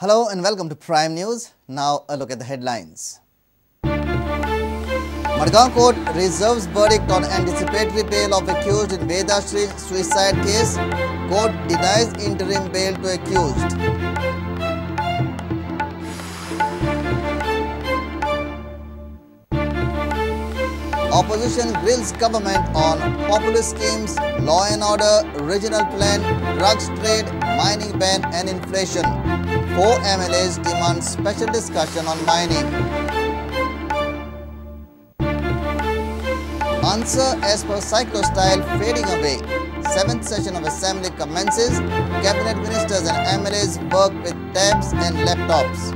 Hello and welcome to Prime News. Now a look at the headlines. Madgaon Court reserves verdict on anticipatory bail of accused in Vedashree suicide case. Court denies interim bail to accused. Opposition grills government on populist schemes, law and order, regional plan, drugs trade, mining ban and inflation. 4 MLAs demand special discussion on mining. Answer as per cyclostyle fading away. 7th session of assembly commences. Cabinet ministers and MLAs work with tabs and laptops.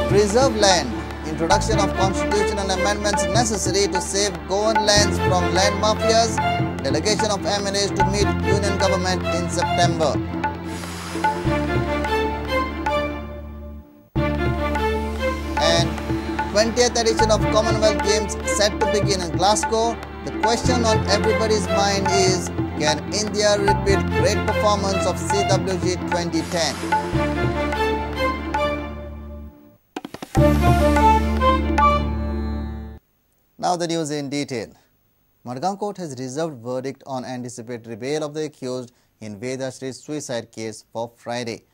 Preserve land. Introduction of constitutional amendments necessary to save Goan lands from land mafias. Delegation of MLAs to meet union government in September. And 20th edition of Commonwealth Games set to begin in Glasgow. The question on everybody's mind is, can India repeat great performance of CWG 2010? Now the news in detail. Madgaon Court has reserved verdict on anticipatory bail of the accused in Vedashree's suicide case for Friday.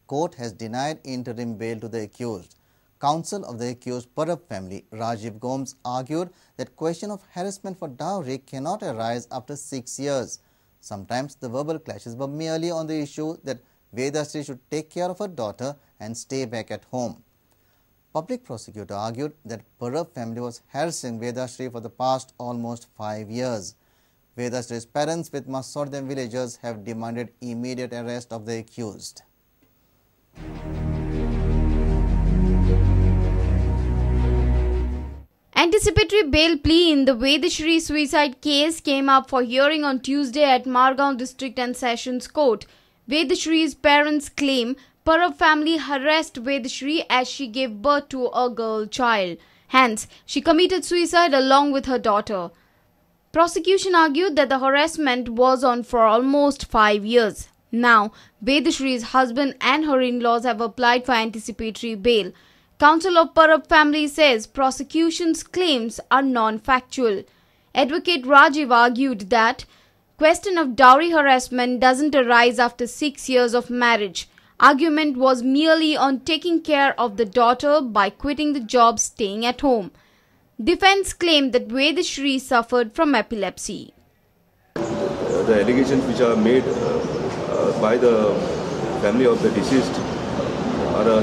Court has denied interim bail to the accused. Counsel of the accused Parab family, Rajiv Gomes, argued that question of harassment for dowry cannot arise after 6 years. Sometimes the verbal clashes were merely on the issue that Vedashree should take care of her daughter and stay back at home. Public prosecutor argued that Parab family was harassing Vedashree for the past almost 5 years. Vedashree's parents with Masordem villagers have demanded immediate arrest of the accused. Anticipatory bail plea in the Vedashree suicide case came up for hearing on Tuesday at Margao District and Sessions Court. Vedashree's parents claim Parab family harassed Vedashree as she gave birth to a girl child. Hence, she committed suicide along with her daughter. Prosecution argued that the harassment was on for almost 5 years. Now, Vedashree's husband and her in-laws have applied for anticipatory bail. Counsel of Parab family says prosecution's claims are non-factual. Advocate Rajiv argued that question of dowry harassment doesn't arise after 6 years of marriage. Argument was merely on taking care of the daughter by quitting the job, staying at home. Defense claimed that Vedashree suffered from epilepsy. The allegations which are made by the family of the deceased are a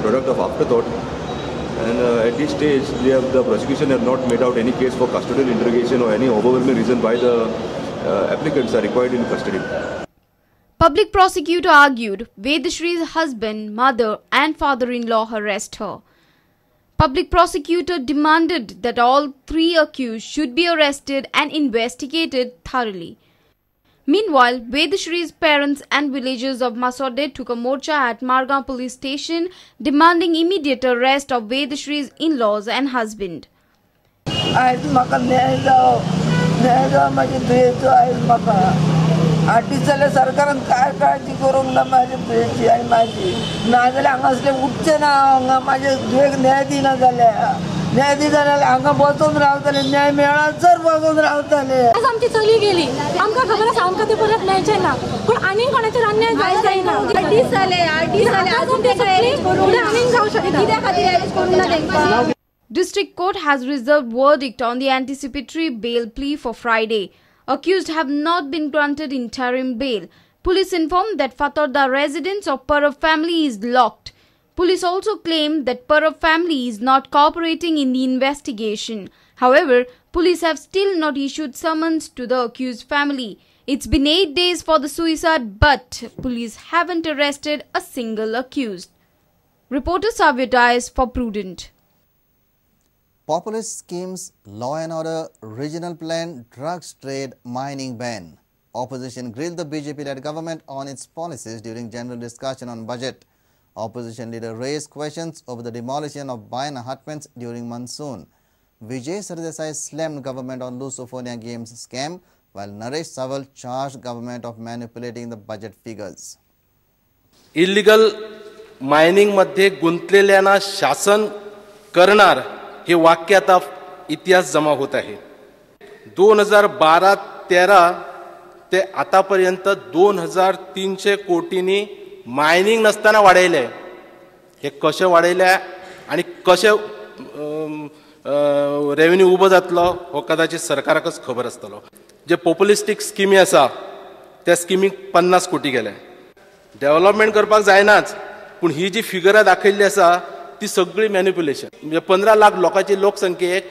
product of afterthought, and at this stage the prosecution have not made out any case for custodial interrogation or any overwhelming reason why the applicants are required in custody. Public prosecutor argued Vedashree's husband, mother and father-in-law harassed her. Public prosecutor demanded that all 3 accused should be arrested and investigated thoroughly. Meanwhile, Vedashree's parents and villagers of Masorde took a morcha at Margao police station demanding immediate arrest of Vedashree's in-laws and husband. 8 दीस जाल्यार सरकारान काय काळजी करूंक ना म्हाजे धुयेची आनी म्हाजी नाजाल्यार हांगासले उठचें ना हांगा म्हाजे धुयेक न्याय दिना जाल्यार न्याय दिना जाल्यार हांगा बसून रावतले न्याय मेळसर बसून रावतले. आज आमची चली गेली, आमकां खबर आसा आमकां ते परत मेळचें ना, पूण आनीक कोणाचेर अन्याय जाय जायना. 8 दीस जाले, 8 दीस जाले अजून ते आनीक जावं शकता. कित्या खातीर अरेस्ट करूंक ना तेंकां? District Court has reserved verdict on the anticipatory bail plea for Friday. Accused have not been granted interim bail. Police informed that Fatorda residence of Parab family is locked. Police also claimed that Parab family is not cooperating in the investigation. However, police have still not issued summons to the accused family. It's been 8 days for the suicide, but police haven't arrested a single accused. Reporter Savio Dias for Prudent. Populist schemes, law and order, regional plan, drugs trade, mining ban. Opposition grilled the BJP-led government on its policies during general discussion on budget. Opposition leader raised questions over the demolition of Baina hutments during monsoon. Vijay Sardesai slammed government on Lusophonia Games scam, while Naresh Saval charged government of manipulating the budget figures. Illegal mining मध्ये गुंतलेल्यांना शासन करणार हे वाक्य आता इतिहास जमा होत आहे. 2012-13 ते आतापर्यंत 2300 कोटींनी मायनिंग नसताना वाढयले. हे कशें वाढयले आनी कशें रेव्हेन्यू उबो जातलो हो कदाचित सरकाराकच खबर आसतलो. जे पॉप्युलिस्टीक स्किमी आसा त्या स्किमीक 50 कोटी गेले. डेव्हलपमेंट करपाक जायनाच, पूण ही जी फिगरां दाखयल्ली आसा ती सगळी मॅनिप्युलेशन. म्हणजे 15 लाख लोकांची लोकसंख्येक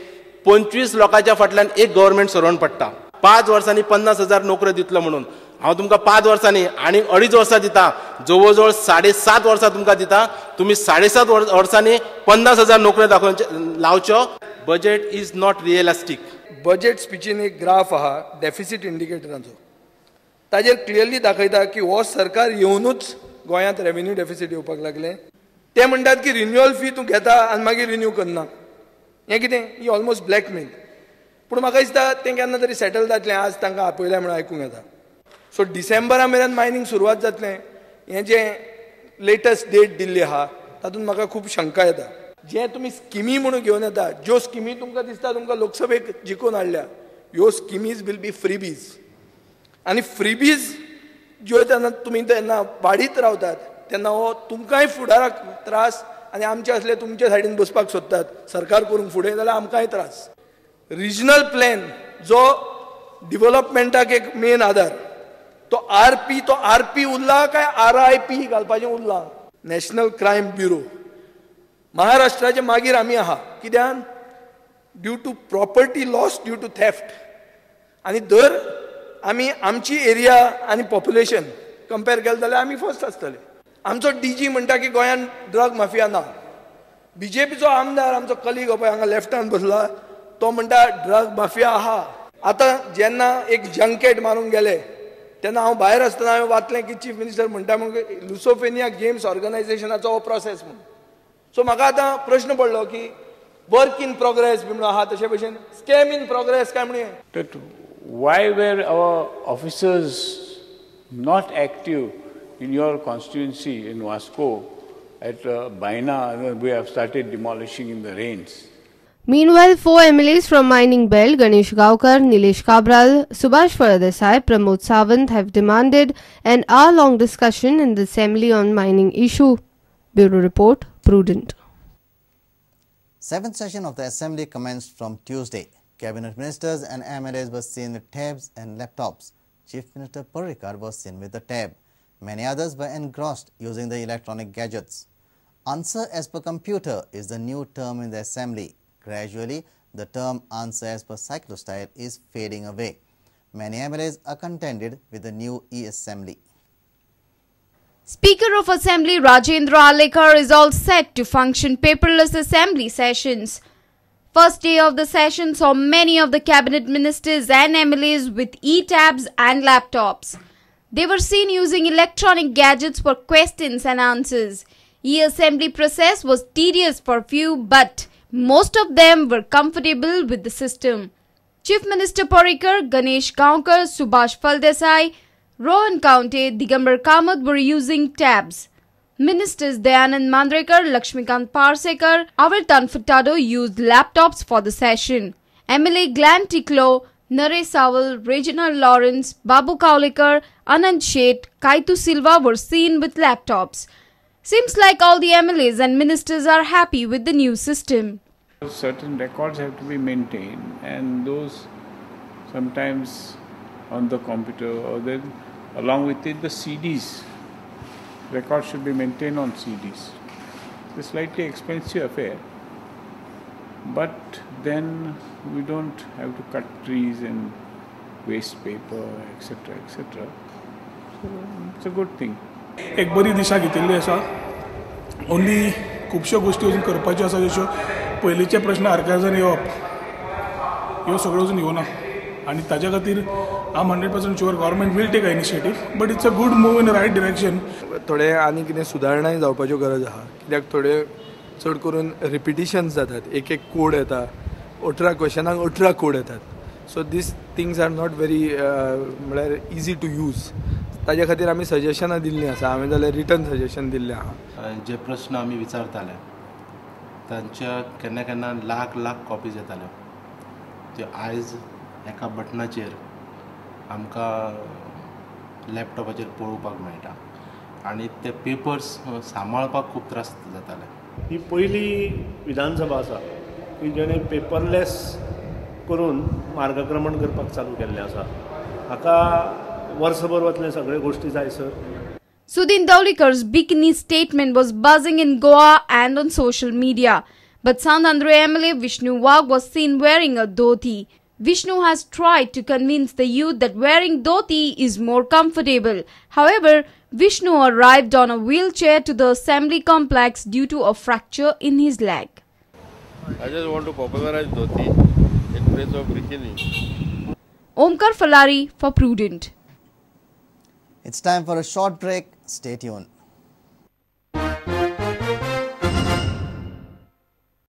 25 लोकांच्या फाटल्यान एक गव्हर्मेंट सर्वंट पडटा. 5 वर्सांनी 50,000 नोकऱ्यो दितलो म्हणून हांव तुमकां 5 वर्सांनी आनी 2.5 वर्सां दिता, जवळ जवळ 7.5 वर्सां तुमकां दिता. तुमी 7.5 वर्सांनी 50,000 नोकऱ्यो दाखोवच्यो लावच्यो. Budget is not realistic. Budget स्पिचीन एक ग्राफ आहा डेफिसीट इंडिकेटरांचो, ताजेर क्लियरली दाखयता की हो सरकार येवनूच गोंयांत रेव्हेन्यू डेफिसीट येवपाक लागलें. ते म्हणटात की रिन्युअल फी तूं घेता आनी मागीर रिन्यू करना, हें कितें, ही ऑलमोस्ट ब्लॅकमेल. पूण म्हाका दिसता तें केन्ना तरी सेटल जातलें. आज तांकां आपयलें म्हणून आयकूंक येता. सो डिसेंबरा मेरेन मायनींग सुरवात जातलें हें जें लेटस्ट डेट दिल्ली आहा तातूंत म्हाका खूब शंका येता. जें तुमी स्किमी म्हणून घेवन येता, ज्यो स्किमी तुमकां दिसता तुमकां लोकसभेक जिखून हाडल्या, ह्यो स्किमीज will be freebies. आनी फ्रीबीज ज्यो तेन्ना तुमी तेन्ना वाडीत रावतात तेन्ना हो तुमकांय फुडाराक त्रास, आनी आमचे असले तुमच्या सायडीन बसपाक सोदतात सरकार करूंक फुडें जाल्यार आमकांय त्रास. रिजनल प्लॅन जो डिवलपमेंटाक एक मेन आदार, तो आर पी, तो आर पी उरला काय आर I P घालपाचें उरला. नॅशनल क्रायम ब्युरो महाराष्ट्राचे मागीर आमी आहा, कित्यान due to property loss due to theft. आनी दर आमी आमची एरिया आनी पॉप्युलेशन कंपेर केलें जाल्यार आमी फर्स्ट आसतले. आमचो डी जी म्हणटा की गोंयांत ड्रग माफिया ना. बीजेपीचो आमदार आमचो कलीग पळय हांगा लेफ्टान बसला, तो म्हणटा ड्रग माफिया आहा. आतां जेन्ना एक जंकेट मारूंक गेले तेन्ना हांव भायर आसतना हांवें वाचलें की चीफ मिनिस्टर म्हणटा म्हणून लुसोफेनिया गेम्स ऑर्गनायझेशनाचो हो प्रोसेस म्हणून. सो म्हाका आतां प्रश्न पडलो की वर्क इन प्रोग्रेस बी म्हणून आहा, तशे भशेन स्कॅम इन प्रोग्रेस काय म्हणून. Why were our officers not active in your constituency in Vasco at Baina? We have started demolishing in the rains. Meanwhile, 4 MLAs from Mining Belt, Ganesh Gaonkar, Nilesh Cabral, Subhash Phaldesai, Pramod Sawant have demanded an hour-long discussion in the assembly on mining issue. Bureau Report, Prudent. 7th session of the assembly commenced from Tuesday. Cabinet ministers and MLAs were seen with tabs and laptops. Chief Minister Parrikar was seen with the tab. Many others were engrossed using the electronic gadgets. Answer as per computer is the new term in the assembly. Gradually, the term answer as per cyclostyle is fading away. Many MLAs are contented with the new e-assembly. Speaker of Assembly Rajendra Arlekar is all set to function paperless assembly sessions. First day of the session saw many of the cabinet ministers and MLAs with e-tabs and laptops. They were seen using electronic gadgets for questions and answers. E-assembly process was tedious for few, but most of them were comfortable with the system. Chief Minister Parrikar, Ganesh Gaonkar, Subhash Phaldesai, Rohan Khaunte, Digambar Kamat were using tabs. Ministers Dayanand Mandrekar, Lakshmikant Parsekar, Avertan Furtado used laptops for the session. MLA Glenn Ticlo, Naresh Sawal, Reginald Lawrence, Babu Kaulikar, Anand Shet, Kaitu Silva were seen with laptops. Seems like all the MLAs and ministers are happy with the new system. Certain records have to be maintained, and those sometimes on the computer, or then along with it the CDs. Records should be maintained on CDs. It's a slightly expensive affair, but then we don't have to cut trees and waste paper, etc., etc. So it's a good thing. एक बरी दिशा घेतिल्ली आसा. Only खुबश्यो गोश्टी अजून करपाच्यो आसा, जश्यो पयलींचे प्रश्न आर्कायव्सान येवप ह्यो सगळ्यो अजून येवना आनी ताज्या खातीर I am 100% sure government will take a initiative, but it's a good move in the right direction. थोडे आनी कितें सुदारणाय जावपाच्यो गरज आहा, कित्याक थोडे चड करून रिपिटिशन्स जातात. एक एक कोड येता, 18 क्वेश्चनाक 18 कोड येतात. So these things are not very म्हळ्यार इजी टू यूज. ताजे खातीर आमी सजेशनां दिल्लीं आसा. हांवें जाल्यार रिटर्न सजेशन दिल्लें आहा. जे प्रश्न आमी विचारताले तांच्या केन्ना केन्ना लाख लाख कॉपीज येताल्यो, त्यो आयज एका बटनाचेर आमकां लॅपटॉपाचेर पळोवपाक मेळटा आनी ते पेपर्स सांबाळपाक खूब त्रास जाताले. ही पयली विधानसभा आसा की जेणे पेपरलेस करून मार्गक्रमण करपाक चालू केल्लें आसा. हाका वर्सभर वतले सगळे गोश्टी जाय sir. Sudin Dhavalikkar's bikini statement was buzzing in Goa and on social media. But Sant Andre MLA Vishnu Wagh was seen wearing a dhoti. Vishnu has tried to convince the youth that wearing dhoti is more comfortable. However, Vishnu arrived on a wheelchair to the assembly complex due to a fracture in his leg. I just want to popularize dhoti in place of bikini. Omkar Falari for Prudent. It's time for a short break. Stay tuned.